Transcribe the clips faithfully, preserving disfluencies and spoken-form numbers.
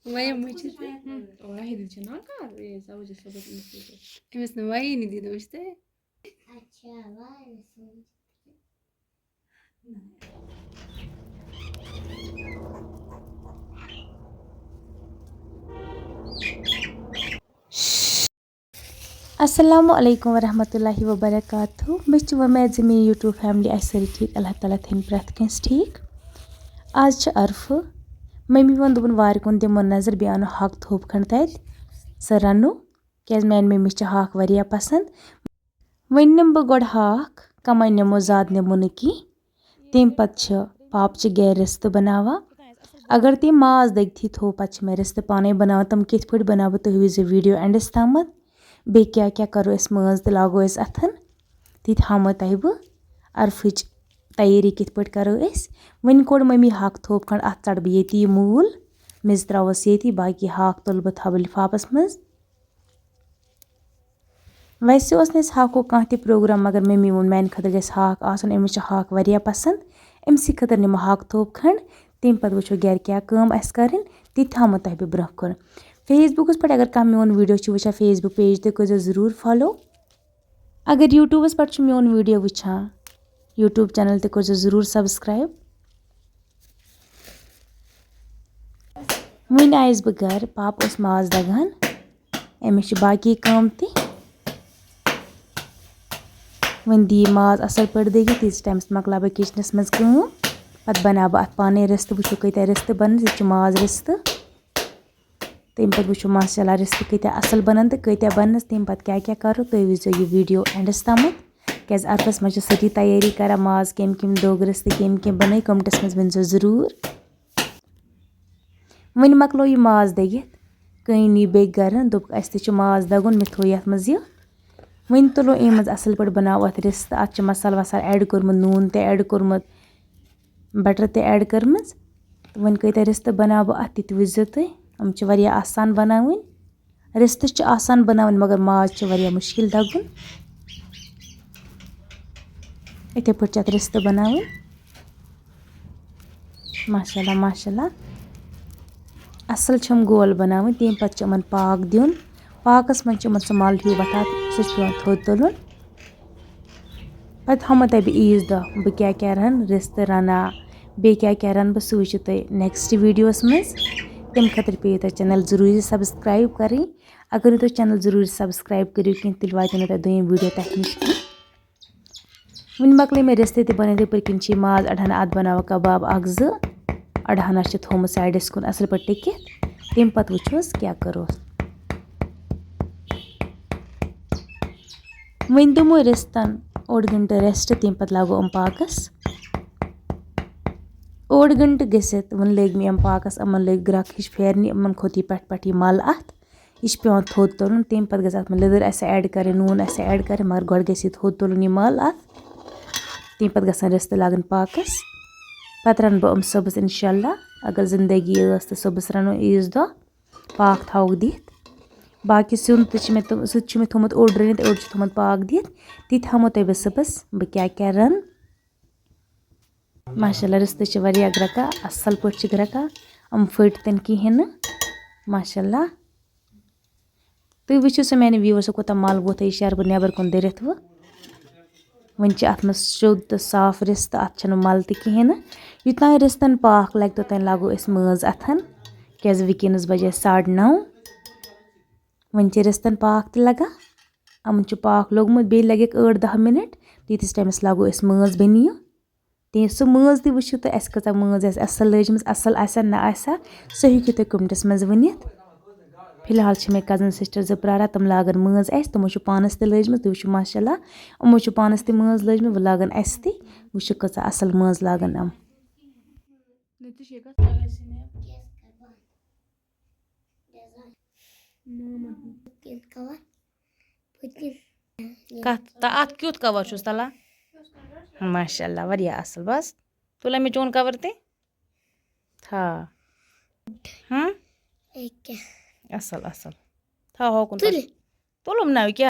وَیَم مٔچھِتھ۔ واحد چھِ نا کار، یہِ زوجہِ صٲبَس أمِس سۭتۍ۔ أمِس نہٕ وَیی نہٕ دی دوٚپُس تۄہہِ۔ اچھا، واحد۔ السلام علیکم ورحمۃ اللہ وبرکاتہ۔ مےٚ چھِ وۄمید زِ میٛٲنۍ YouTube family آسہِ سٲری ٹھیٖک۔ اللہ تعالیٰ تھٲیِن پرٛٮ۪تھ کٲنٛسہِ ٹھیٖک۔ آز چھِ عرفہٕ۔ مٔمی ووٚن، دوٚپُن، وارِ کُن دِمو نظر، بیٚیہِ اَنو ہاکہٕ تھوٚپ کھنٛڈ تَتہِ، سُہ رَنو، کیٛازِ میٛانہِ مٔمی چھِ ہاکھ واریاہ پَسنٛد۔ وۄنۍ نِمہٕ بہٕ گۄڈٕ ہاکھ، کَمٕے نِمو، زیادٕ نِمو نہٕ کینٛہہ۔ تَمہِ پَتہٕ چھِ پاپہٕ چھِ گَرِ رِستہٕ بَناوان۔ اگر تٔمۍ ماز دٔگتھٕے تھوٚو، پَتہٕ چھِ مےٚ رِستہٕ پانَے بَناوان۔ تِم کِتھ پٲٹھۍ بَناوٕ بہٕ، تُہۍ وٕچھزیو video endس تامَتھ۔ بیٚیہِ کیٛاہ کیٛاہ کَرو أسۍ، مٲنٛز تہِ لاگو أسۍ اَتھَن، تہِ تہِ ہاومو تۄہہِ بہٕ۔ عرفٕچ تیٲری کِتھ پٲٹھۍ کَرو أسۍ۔ وۄنۍ کوٚڑ مٔمی ہاکہٕ تھوٚپ کھنٛڈ، اَتھ ژَٹہٕ بہٕ ییٚتی یہِ موٗل، میٚژ ترٛاوَس ییٚتی، باقٕے ہاکھ تُلہٕ بہٕ تھاوٕ لِفافَس منٛز۔ ویسے اوس نہٕ اَسہِ ہاکُک کانٛہہ تہِ program، مگر مٔمی ووٚن، میٛانہِ خٲطرٕ گژھِ ہاکھ آسُن، أمِس چھُ ہاکھ واریاہ پَسنٛد، أمۍ سٕے خٲطرٕ نِمہٕ ہاکھ تھوٚپ کھنٛڈ، تَمہِ پَتہٕ وٕچھو گَرِ کیٛاہ کٲم آسہِ کَرٕنۍ، تہِ تہِ تھاومو تۄہہِ بہٕ برٛونٛہہ کُن۔ Facebookس پٮ۪ٹھ اگر کانٛہہ میون video چھُ وٕچھان، Facebook page تہِ کٔرۍزیو ضروٗر follow۔ اگر YouTubeس پٮ۪ٹھ چھُ میون video وٕچھان، YouTube channel تہِ کٔرۍزیو ضروٗر subscribe۔ وٕنۍ آیَس بہٕ گَرٕ، پاپہٕ اوس ماز دَگان، أمِس چھِ باقی کٲم تہِ۔ وۄنۍ دی ماز اَصٕل پٲٹھۍ دٔگِتھ، تیٖتِس ٹایمَس مۄکلاو بہٕ kitchenس منٛز کٲم۔ پَتہٕ بَناو بہٕ اَتھ پانَے رِستہٕ، وٕچھو کۭتیٛاہ رِستہٕ بَنَن، یہِ چھُ ماز رِستہٕ۔ تَمہِ پَتہٕ وٕچھو ماشاء اللہ رِستہٕ کۭتیٛاہ اَصٕل بَنَن تہٕ کۭتیٛاہ بَنَنَس، تَمہِ پَتہٕ کیٛاہ کیٛاہ کَرو، تُہۍ وٕچھزیو یہِ video endس تامَتھ، کیٛازِ عرفَس منٛز چھِ سٲری تیٲری کَران، ماز کَمہِ کَمہِ دوٚگ رِستہٕ کَمہِ کَمہِ بَنٲے، commentsس منٛز ؤنۍزیو ضروٗر۔ وۄنۍ مۄکلو یہِ ماز دٔگِتھ، کٔنۍ نی بیٚکہِ گَرٕ، دوٚپُکھ، اَسہِ تہِ چھُ ماز دَگُن، مےٚ تھوٚو یَتھ منٛز یہِ۔ وۄنۍ تُلو اَمہِ منٛز اَصٕل پٲٹھۍ، بَناو اَتھ رِستہٕ۔ اَتھ چھِ مصالہٕ وصالہٕ add کوٚرمُت، نوٗن تہِ add کوٚرمُت، butter تہِ add کٔرمٕژ۔ تہٕ وۄنۍ کۭتیٛاہ رِستہٕ بَناو بہٕ اَتھ، تہِ تہِ وٕچھزیو تُہۍ۔ یِم چھِ واریاہ آسان بَناوٕنۍ۔ رِستہٕ چھِ آسان بَناوٕنۍ، مگر ماز چھِ واریاہ مُشکِل دَگُن۔ یِتھَے پٲٹھۍ چھِ اَتھ رِستہٕ بَناوٕنۍ۔ ماشاء اللہ، ماشاء اللہ۔ اَصٕل چھِ یِم گول بَناوٕنۍ، تَمہِ پَتہٕ چھِ یِمَن پاکھ دیُن۔ پاکَس منٛز چھِ یِمَن سُہ مَل ہیوٗ وۄتھان، سُہ چھُ پٮ۪وان تھوٚد تُلُن۔ پَتہٕ ہاومو تۄہہِ بہٕ عیٖذ دۄہ بہٕ کیٛاہ کیٛاہ رَنہٕ، رِستہٕ رَنہٕ، بیٚیہِ کیٛاہ کیٛاہ رَنہٕ بہٕ، سُہ وٕچھِو تُہۍ next videoس منٛز۔ تَمہِ خٲطرٕ پیٚیِو تۄہہِ channel ضروٗری subscribe کَرٕنۍ۔ اگر نہٕ تُہۍ channel ضروٗری subscribe کٔرِو کینٛہہ، تیٚلہِ واتیو نہٕ تۄہہِ دوٚیِم video تۄہہِ نِش کینٛہہ۔ وۄنۍ مۄکلے مےٚ رِستہٕ تہِ بَنٲوِتھ، یِتھ پٲٹھۍ کِنۍ چھِ یہِ ماز اَڑہَن اَتھ بَناوان کَباب اَکھ زٕ، اَڑہَنَس چھِ تھوٚومُت sideس کُن اَصٕل پٲٹھۍ ٹِکِتھ۔ تَمہِ پَتہٕ وٕچھوس کیٛاہ کَروس۔ وۄنۍ دِمو رِستَن اوٚڑ گھنٹہٕ rest، تَمہِ پَتہٕ لاگو یِم پاکَس۔ اوٚڑ گھنٹہٕ گٔژھِتھ وۄنۍ لٔگۍ مےٚ یِم پاکَس، یِمَن لٔگۍ گرٛٮ۪کھ ہِش پھیرنہِ، یِمَن کھوٚت یہِ پٮ۪ٹھ پٮ۪ٹھ یہِ مَل اَتھ۔ یہِ چھُ پٮ۪وان تھوٚد تُلُن، تَمہِ پَتہٕ گژھِ اَتھ منٛز لیٚدٕر آسہِ add کَرٕنۍ، نوٗن آسہِ add کَرٕنۍ، مگر گۄڈٕ گژھِ یہِ تھوٚد تُلُن یہِ مَل اَتھ۔ تَمہِ پَتہٕ گژھن رِستہٕ لاگٕنۍ پاکَس۔ پَتہٕ رَنہٕ بہٕ یِم صُبحَس اِنشاء اللہ، اگر زِندگی ٲس تہٕ صُبحَس رَنو عیٖذ دۄہ پاکھ تھاوَکھ دِتھ۔ باقٕے سیُن تہِ چھِ مےٚ تھوٚو-، سُہ تہِ چھُ مےٚ تھوٚومُت اوٚڑ رٔنِتھ، اوٚڑ چھُ تھوٚومُت پاکھ دِتھ۔ تہِ تہِ ہاومو تۄہہِ بہٕ صُبحَس بہٕ کیٛاہ کیٛاہ رَنہٕ۔ ماشاء اللہ، رِستہٕ چھِ واریاہ گرٛٮ۪کان، اَصٕل پٲٹھۍ چھِ گرٛٮ۪کان، یِم پھٔٹۍ تہِ نہٕ کِہیٖنۍ نہٕ۔ ماشاء اللہ۔ تُہۍ وٕچھِو سا میٛانہِ viewersو کوٗتاہ مَل ووت یہِ شَربہٕ نٮ۪بَر کُن دٔرِتھ وۄنۍ۔ وۄنۍ چھِ اَتھ منٛز سیوٚد تہٕ صاف رِستہٕ، اَتھ چھَنہٕ مَل تہِ کِہیٖنۍ نہٕ۔ یوٚتام رِستَن پاکھ لَگہِ، توٚتام لاگو أسۍ مٲنٛز اَتھَن، کیٛازِ وٕنکیٚنَس بَجے ساڑٕ نَو۔ وۄنۍ چھِ رِستَن پاکھ تہِ لَگان، یِمَن چھُ پاکھ لوٚگمُت، بیٚیہِ لَگٮ۪کھ ٲٹھ دَہ minute، تیٖتِس ٹایمَس لاگو أسۍ مٲنٛز بَنہِ یہِ۔ تہٕ سُہ مٲنٛز تہِ وٕچھِو تُہۍ، اَسہِ کۭژاہ مٲنٛز آسہِ اَصٕل لٔجمٕژ، اَصٕل آسیا نہ آسیا، سُہ ہیٚکِو تُہۍ commentsس منٛز ؤنِتھ۔ فی الحال چھِ مےٚ cousin sister زٕ پرٛاران، تِم لاگَن مٲنٛز اَسہِ، تِمو چھُ پانَس تہِ لٲجمٕژ، تُہۍ وٕچھِو ماشاء اللہ، یِمو چھُ پانَس تہِ مٲنٛز لٲجمٕژ، وۄنۍ لاگَن اَسہِ تہِ، وٕچھِو کۭژاہ اَصٕل مٲنٛز لاگَن یِم۔ کَتھ تہٕ اَتھ کیُتھ cover چھُس تَلان؟ ماشاء اللہ، واریاہ اَصٕل۔ بَس، تُل أمِس چون cover تہِ۔ تھاو۔ ہاں؟ أکیٛاہ۔ اَصٕل، اَصٕل۔ تھاو ہوکُن تُلہِ۔ پَتہٕ۔ تُلُم نہ، یہِ کیٛاہ؟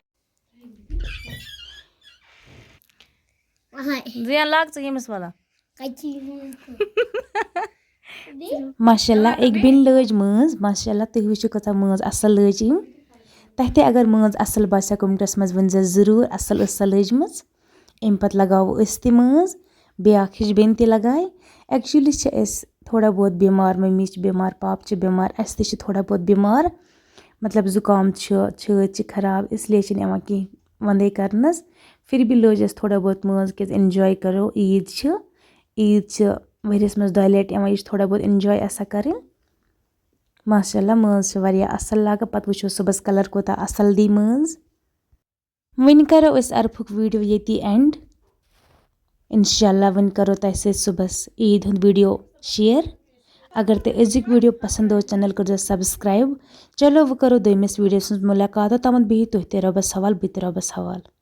اَہَے۔ زین لاگ ژٕ ییٚمِس وَلہٕ۔ کَتہِ چھِ یہِ وُنہِ؟ ماشاء اللہ، أکۍ بیٚنہِ لٲج مٲنٛز۔ ماشاء اللہ، تُہۍ وٕچھِو کۭژاہ مٲنٛز اَصٕل لٲج أمۍ۔ تۄہہِ تہِ اگر مٲنٛز اَصٕل باسیو، comments منٛز ؤنۍ زیو ضروٗر، اَصٕل ٲسا لٲجمٕژ۔ اَمہِ پَتہٕ لگاوو أسۍ تہِ مٲنٛز، بیٛاکھ ہِش بیٚنہِ تہِ لگایہِ۔ Actually چھِ أسۍ تھوڑا بہت بٮ۪مار، مٔمی چھِ بٮ۪مار، پاپہٕ چھِ بٮ۪مار، اَسہِ تہِ چھِ تھوڑا بہت بٮ۪مار، مطلب زُکام چھُ، چھٲتۍ چھِ خراب، اس لیے چھِنہٕ یِوان کینٛہہ وَندَے کرنَس۔ پھر بھی لٲج اَسہِ تھوڑا بہت مٲنٛز، کیٛازِ enjoy کرو، عیٖد چھِ، عیٖد چھِ ؤریَس منٛز دۄیہِ لَٹہِ یِوان، یہِ چھِ تھوڑا بہت enjoy آسان کَرٕنۍ۔ ماشاء اللہ، مٲنٛز چھِ واریاہ اَصٕل لَگان، پَتہٕ وٕچھو صُبحَس colour کوٗتاہ اَصٕل دی مٲنٛز۔ وۄنۍ کَرو أسۍ عرفُک video ییٚتی end۔ اِنشاء اللہ وۄنۍ کَرو تۄہہِ سۭتۍ صُبحَس عیٖد ہُنٛد video share۔ اگر تۄہہِ أزیُک video پَسنٛد اوس، channel کٔرۍزیو subscribe۔ چلو وۄنۍ کَرو دوٚیمِس videoس منٛز مُلاقات، توٚتامَتھ بِہِو تُہۍ تہِ رۄبَس حوال، بہٕ تہِ رۄبَس حوال۔